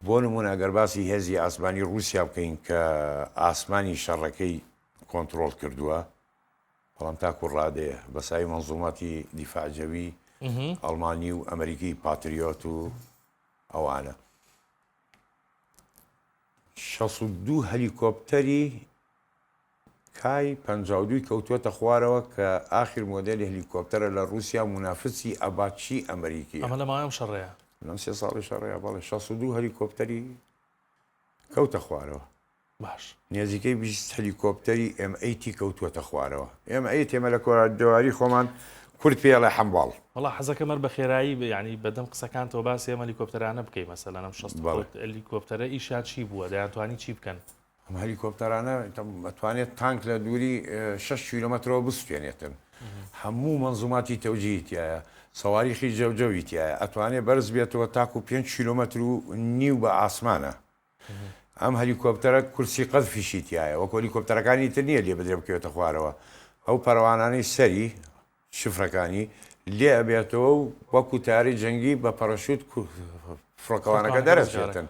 بۆ نموونە ئەگەر باسی هێزی ئاسمانی ڕووسیا بکەین کە ئاسمانی شەڕەکەی کۆنتڕۆڵ کردووە، بەڵام تاکو ڕادەیە بە سای مەنزوماتی دیفاع جەوی ئەڵمانی و ئەمریکی پاتریۆت و ئەوانە. 62 هەلیکۆپتەری کای 52 ی کەوتووەتە خوارەوە کە ئاخیر مۆدێلی هەلیکۆپتەرە لە ڕووسیا مونافسی ئەباتشی ئەمریکییە. ئەمە لە ماوەی ئەم شەڕەیە؟ لەم سێ ساڵی شەڕەیە بەڵێ 62 هەلیکۆپتەری کەوتە خوارەوە. باش. نێزیکەی 20 هەلیکۆپتەری ئێم ئەیتی کەوتووەتە خوارەوە. ئێم ئەیت ئێمە لە کۆرادەواری خۆمان کورد پێی ئەڵێ حەمباڵ. وەڵا حەزەکەم هەر بە خێرایی یانی بە دەم قسەکانتەوە باسی ئەم هەلیکۆپتەرانە بکەی مەسەلەن ئەم 67 هەلیکۆپتەرە ئیشیان چی بووە دەیانتوانی چی بکەن؟ ئەم هەلیکۆپتەرانە ئەتوانێت تانک لە دووری 6 کیلۆمەترەوە بسوتێنێتن. هەموو مەنزوماتی تەوجیهی تیایە، سەواریخی جەوجەوی تیایە، ئەتوانێت بەرز بێتەوە تاکو 5 کیلۆمەتر و نیو بە ئاسمانە. ئەم هەلیکۆپتەرە کورسی قەزفیشی تیایە، وەکو هەلیکۆپتەرەکانی تر نییە لێ بدرێ بکەوێتە خوارەوە. ئەو پەروانانەی سەری، شفرەکانی، لێ ئەبێتەوە و وەکو تەیارەی جەنگی بە پەرەشوت فڕۆکەوانەکە دەرەچێتن.